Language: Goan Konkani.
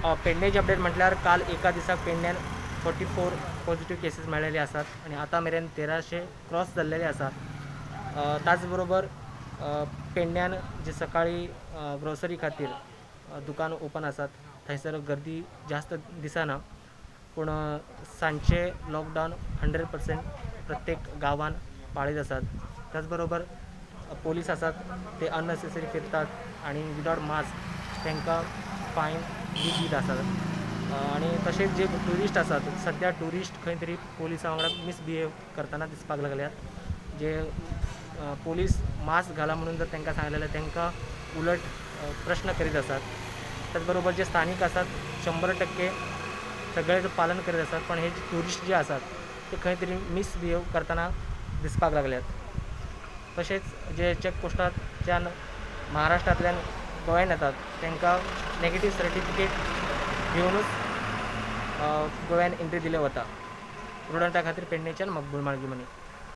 पेडणेचे अपडेट म्हटल्यार काल एका दिसाक पेडण्यान 44 पॉझिटिव्ह केसीस मेळ्ळेले आसात आनी आतां मेरेन 1300 क्रॉस जाल्लेले आसात. त्याचबरोबर पेडण्यान जे सकाळी ग्रोसरी खातीर दुकान ओपन आसात थंयसर गर्दी जास्त दिसना, पूण सांजचे लॉकडावन 100% प्रत्येक गांवान पाळीत आसात. त्याचबरोबर पोलीस आसात ते अननेसेसरी फिरतात आनी विदावट मास्क तांकां फायन बी दीत आसात. आनी तशेंच जे ट्युरिस्ट आसात सद्या ट्युरिस्ट खंय तरी पोलिसां वांगडा मिसबिहेव करतना दिसपाक लागल्यात. जे पोलीस मास्क घाला म्हणून जर तांकां सांगलें जाल्यार तांकां उलट प्रश्न करीत आसात. त्याचबरोबर जे स्थानीक आसात 100% सगळ्याचें पालन करीत आसात, पण हे ट्युरिस्ट जे आसात ते खंय तरी मिसबिहेव करतना दिसपाक लागल्यात. तशेंच जे चॅकपोस्टाच्यान महाराष्ट्रांतल्यान गोंयान येतात तांकां नेगेटीव सर्टिफिकेट घेवनूच गोंयान एंट्री दिले वता. प्रुडंटा खातीर पेडणेच्यान मकबूल माळगी मनी.